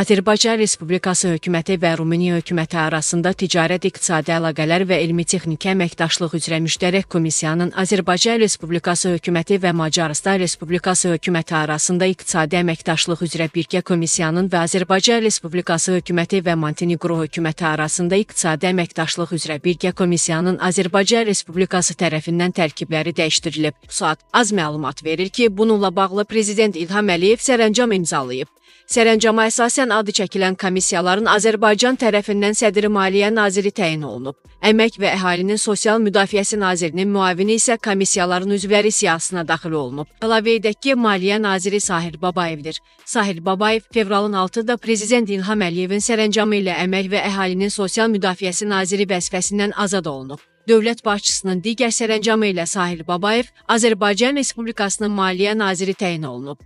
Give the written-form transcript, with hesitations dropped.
Azərbaycan Respublikası hökuməti və Rumıniya hökuməti arasında ticarət, iqtisadi əlaqələr və elmi-texniki əməkdaşlıq üzrə müştərək komissiyanın, Azərbaycan Respublikası hökuməti və Macarıstan Respublikası hökuməti arasında iqtisadi əməkdaşlıq üzrə birgə komissiyanın və Azərbaycan Respublikası hökuməti və Montenegro hökuməti arasında iqtisadi əməkdaşlıq üzrə birgə komissiyanın Azərbaycan Respublikası tərəfindən tərkibləri dəyişdirilib. Bu saat az məlumat verir ki, bununla bağlı Prezident İlham Əliyev sərəncam imzalayıb. Sərəncama əsasən adı çəkilən komissiyaların Azərbaycan tərəfindən sədri Maliyyə Naziri təyin olunub. Əmək və Əhalinin Sosial Müdafiəsi Nazirinin müavini isə komissiyaların üzvləri siyahısına daxil olunub. Əlavə edək ki, Maliyyə Naziri Sahil Babayevdir. Sahil Babayev fevralın 6-da Prezident İlham Əliyevin sərəncamı ilə Əmək və Əhalinin Sosial Müdafiəsi Naziri vəzifəsindən azad olunub. Dövlət başçısının digər sərəncamı ilə Sahil Babayev Azərbaycan Respublikasının Maliyyə Naziri təyin olunub.